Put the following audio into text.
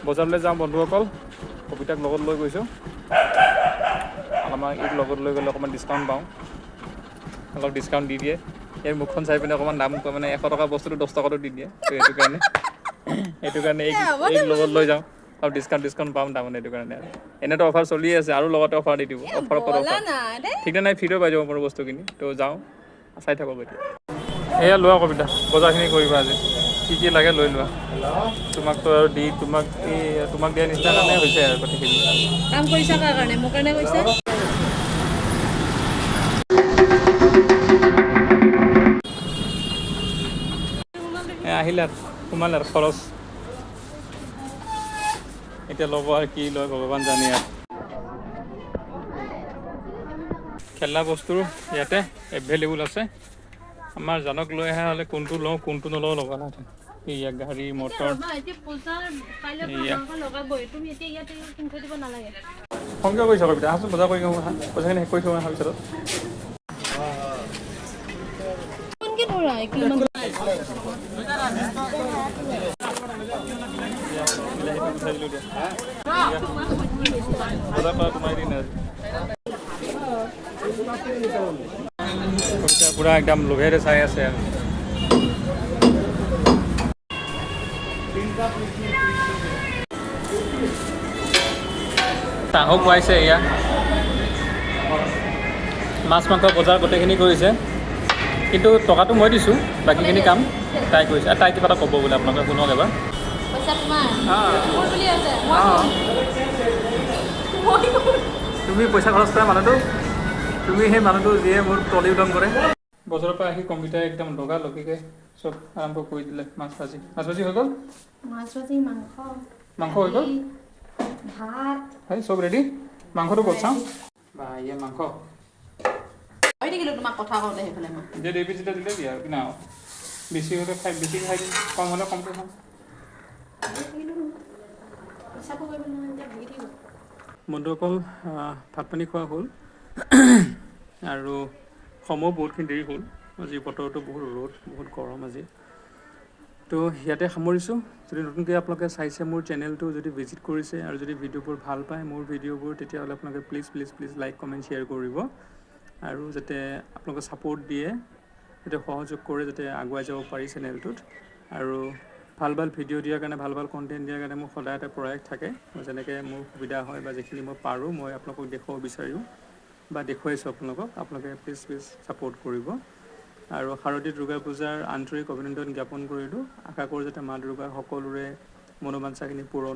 বজাৰলৈ যাওঁ বন্ধুসকল, কবিতাক লগত লৈ গৈছোঁ। আমাৰ এইক লগত লৈ গ'লে অকণমান ডিছকাউণ্ট পাওঁ, অলপ ডিছকাউণ্ট দি দিয়ে। ইয়াৰ মুখখন চাই পিনে অকণমান দাম মানে 100 টকা বস্তুটো 10 টকাটো দি দিয়ে। তো সেইটো কাৰণে এইক লগত লৈ যাওঁ, অলপ ডিছকাউণ্ট পাম তাৰমানে সেইটো কাৰণে। আৰু এনেতো অফাৰ চলিয়ে আছে, আৰু লগতে অফাৰ দি দিব, অফাৰ ওপৰত অফাৰ, ঠিক নে নাই? ফ্ৰীটো পাই যাব পাৰোঁ বস্তুখিনি। তো যাওঁ, চাই থাকক এতিয়া। এয়া লোৱা কবিতা, বজাৰখিনি কৰিবা আজি, কি কি লাগে লৈ লোৱা। তোমাকতো আৰু দি তোমাক এই তোমাক দিয়া নিচিনা কাৰণে হৈছে আৰু গোটেইখিনি। কাম কৰিছা কাৰ কাৰণে? মোৰ কাৰণে কৰিছা? আহিলে আৰু সোমালে আৰু খৰচ এতিয়া ল'ব আৰু কি লয় ভগৱান জানে। আৰু খেলনা বস্তু ইয়াতে এভেইলেবল আছে। আমাৰ জানক লৈ অহা হ'লে কোনটো লওঁ কোনটো নলওঁ লগালাহেঁতেন। এইয়া গাড়ী মটৰ। সংগ্ৰহ কৰিছ কবিতা, আহাচোন বজাৰ কৰি আহোঁ, পইচাখিনি শেষ কৰি থওঁ অহাৰ পিছত। পুৰা একদম লোভেৰে চাই আছে। আৰু চাহো খুৱাইছে। এয়া মাছ মাংস বজাৰ গোটেইখিনি কৰিছে, কিন্তু টকাটো মই দিছোঁ, বাকীখিনি কাম তাই কৰিছে। আৰু তাই কিবা এটা ক'ব বোলে, আপোনালোকে শুনক এবাৰ। তুমি পইচা খৰচ কৰা মানুহটো, তুমি সেই মানুহটো যিয়ে মোৰ তলি উদং কৰে। বজাৰৰ পৰা আহি কম্পিউটাৰ একদম লগা লগিকৈ চব আৰম্ভ কৰি দিলে। মাছ ভাজি, মাছ ভাজি হৈ গ'ল, মাছ ভাজি, মাংস, মাংস হৈ গ'ল, ভাত হয় চব ৰেডি। মাংসটো ক'ত চাওঁ বা, ইয়া মাংস দিলে দিয়া আৰু কিনা বেছি হ'লে খাই, বেছি খাই দিম, কম হ'লে কমকৈ খাম। বন্ধুসকল, ভাত পানী খোৱা হ'ল আৰু সময়ো বহুতখিনি দেৰি হ'ল। আজি বতৰটো বহুত ৰ'দ, বহুত গৰম আজি। তো ইয়াতে সামৰিছোঁ। যদি নতুনকৈ আপোনালোকে চাইছে মোৰ চেনেলটো, যদি ভিজিট কৰিছে আৰু যদি ভিডিঅ'বোৰ ভাল পায় মোৰ ভিডিঅ'বোৰ, তেতিয়াহ'লে আপোনালোকে please please please like comment share কৰিব আৰু যাতে আপোনালোকে ছাপোৰ্ট দিয়ে, যাতে সহযোগ কৰে, যাতে আগুৱাই যাব পাৰি চেনেলটোত। আৰু ভাল ভাল ভিডিঅ' দিয়াৰ কাৰণে, ভাল ভাল কণ্টেণ্ট দিয়াৰ কাৰণে মোৰ সদায় এটা প্ৰয়াস থাকে। মই যেনেকৈ মোৰ সুবিধা হয় বা যিখিনি মই পাৰোঁ মই আপোনালোকক দেখুৱাব বিচাৰোঁ বা দেখুৱাইছোঁ আপোনালোকক। আপোনালোকে প্লিজ প্লিজ ছাপোৰ্ট কৰিব। আৰু শাৰদীয় দুৰ্গা পূজাৰ আন্তৰিক অভিনন্দন জ্ঞাপন কৰিলোঁ। আশা কৰোঁ যাতে মা দুৰ্গা সকলোৰে মনোবাঞ্ছাখিনি পূৰণ